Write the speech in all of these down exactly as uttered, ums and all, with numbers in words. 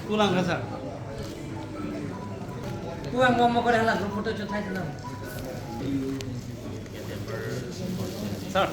Kulang ka, sir? Kulang mo mo ko hala group photo chuthai sana. Sir.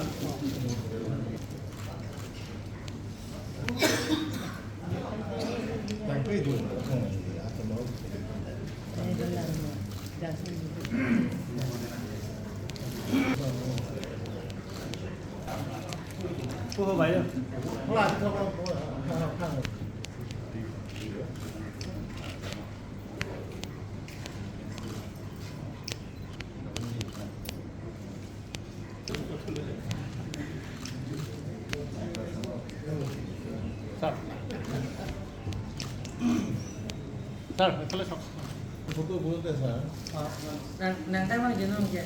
Sir. Sir, এইফালে চাওক। ফটো বহুত আছে। Nang, nang tang mang jenom ke.